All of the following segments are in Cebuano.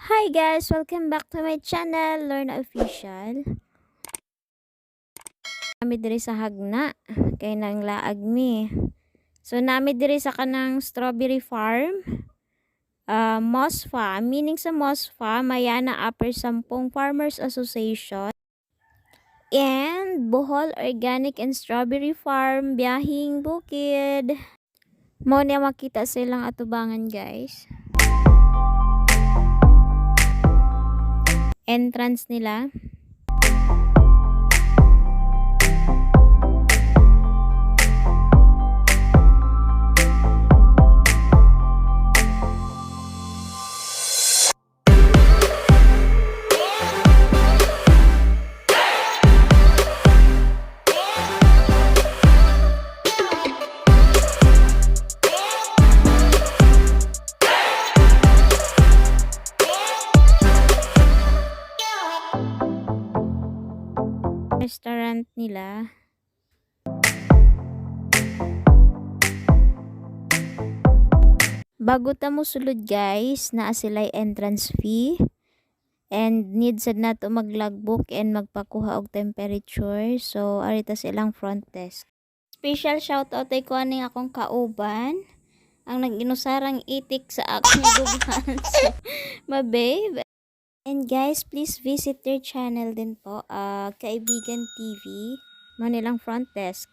Hi guys! Welcome back to my channel, Lorna Official. Nami diri sa Jagna, kay nang laag mi. So nami diri sa kanang strawberry farm, MOSFA, meaning sa MOSFA, Mayana Upper Sampong Farmers Association. And Bohol Organic and Strawberry Farm, Biyahing Bukid. Mao niya makita sa ilang atubangan, guys. Entrance nila. Restaurant nila. Bago ta mo sulod, guys, naa sila'y entrance fee and need sad nato mag-logbook and magpakuha og temperature. So ari ta sa ilang front desk. Special shoutout ay ko aning akong kauban ang nag-inusarang itik sa akong dughan. So, my babe. And guys, please visit their channel din po, Kaibigan TV, Manilang front desk.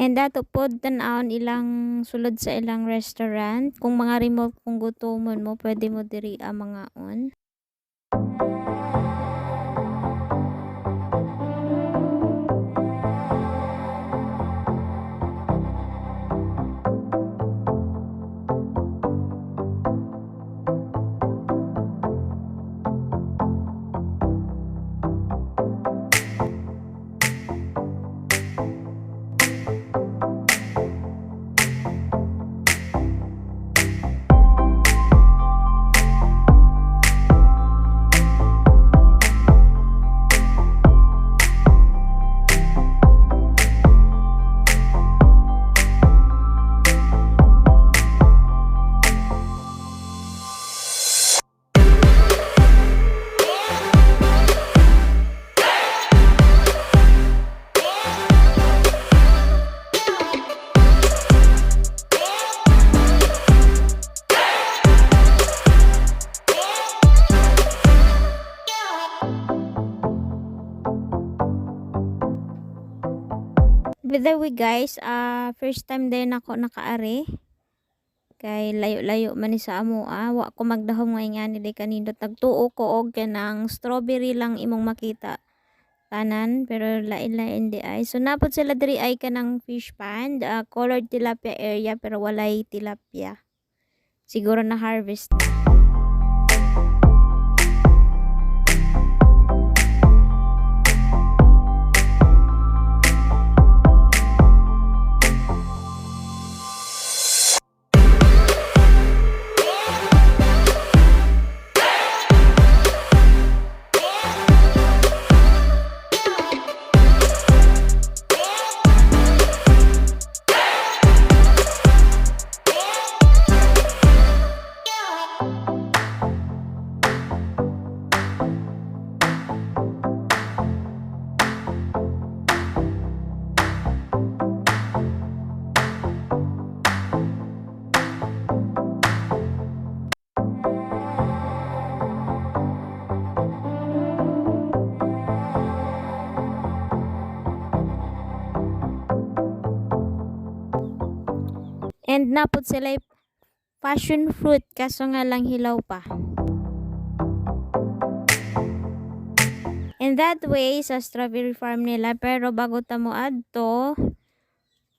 And dato pod tan-awon ilang sulod sa ilang restaurant. Kung mga remote kung gutomon mo, pwede mo diri ang mangaon. By the way guys, first time din ako nakaari. Kay layo-layo man ni sa amo ah. Wa ko magdahom nga ingani di kanindot. Nagtuo ko og kanang strawberry lang imong makita tanan, pero lain-lain di ay. So napod sila diri ay kanang fish pond, colored tilapia area, pero walay tilapia. Siguro na harvest na. And napod sila passion fruit, kaso nga lang hilaw pa. And that way sa strawberry farm nila, pero bago ta mo adto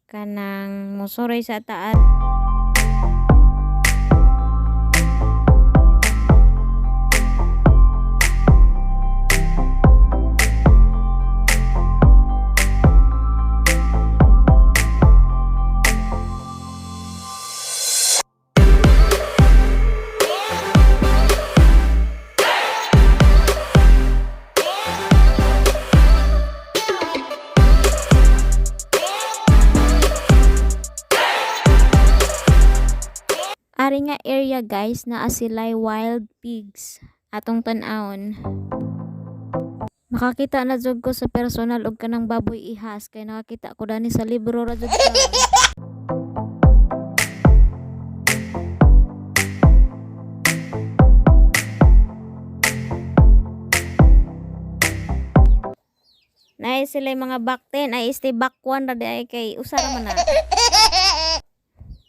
kanang mosuroy sa taat. area, guys, naa sila'y wild pigs. Atong tan-awon. Makakita na jud ko sa personal og kanang baboy ihas kay nakakita ko dani sa libro ra jud karon. Naay sila mga back 10 ay stay back 1 ra di ay kay usa ra man na.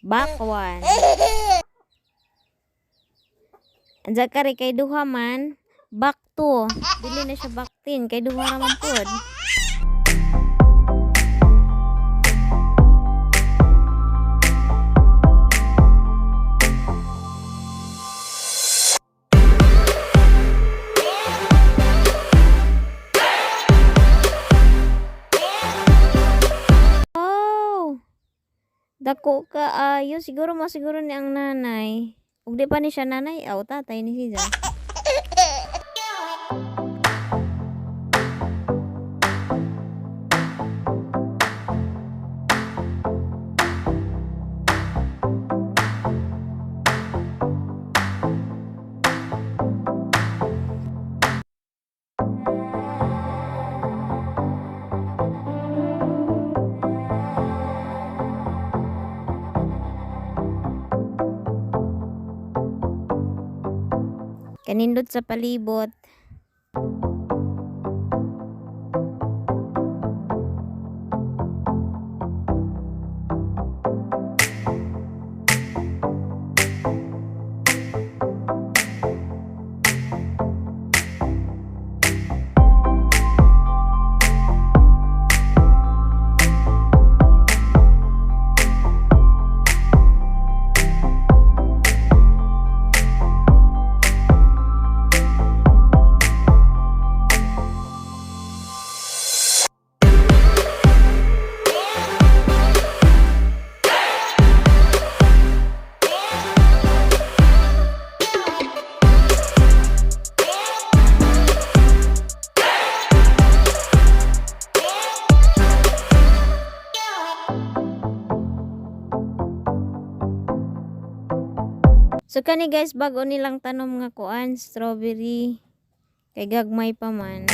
Back 1. Andiyan kari kay duha man, back 2. Dili na siya back 10 kay duha ra man pud. Oh. Dako ka ayo, siguro mo siguro ni ang nanay. Ug di pa ni siya nanay, aw tatay ni siya. Kanindot sa palibot. So kani, guys, bago nilang tanom nga kuan, strawberry, kay gagmay pa man.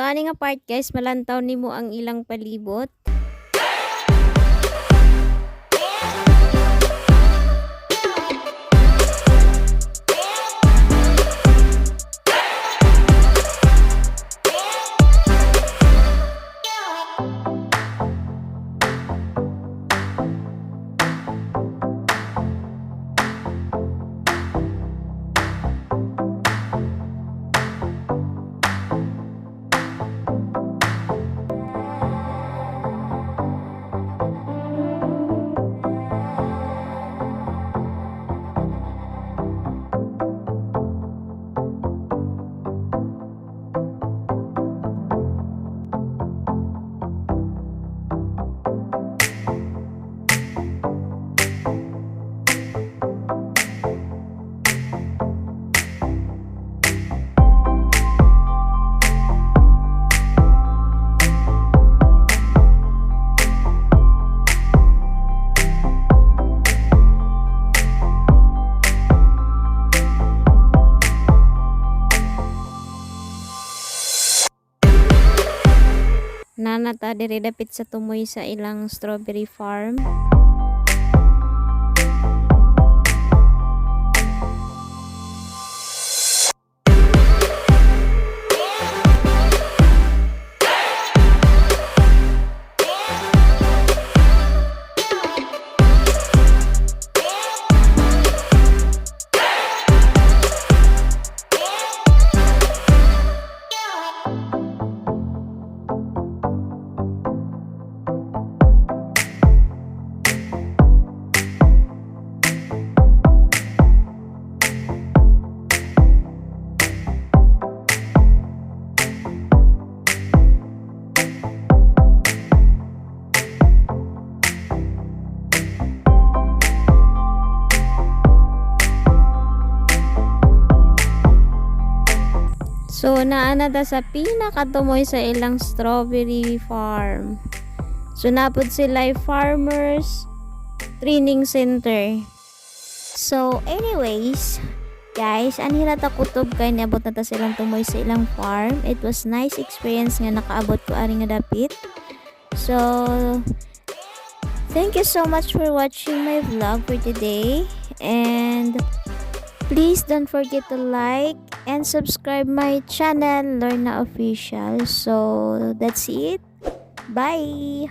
Ani nga part, guys, malantaw nimo ang ilang palibot. Naa na ta diri dapit sa tumoy sa ilang strawberry farm. So, naa na ta sa pinakatumoy sa ilang strawberry farm. So, naa pod sila farmers training center. So, anyways, guys, anhi ra ta kutob kay niabot na ta sa ilang tumoy sa ilang farm. It was nice experience nga nakaabot ko ari nga dapit. So, thank you so much for watching my vlog for today. And please don't forget to like and subscribe my channel, Lorna Official. So, that's it. Bye!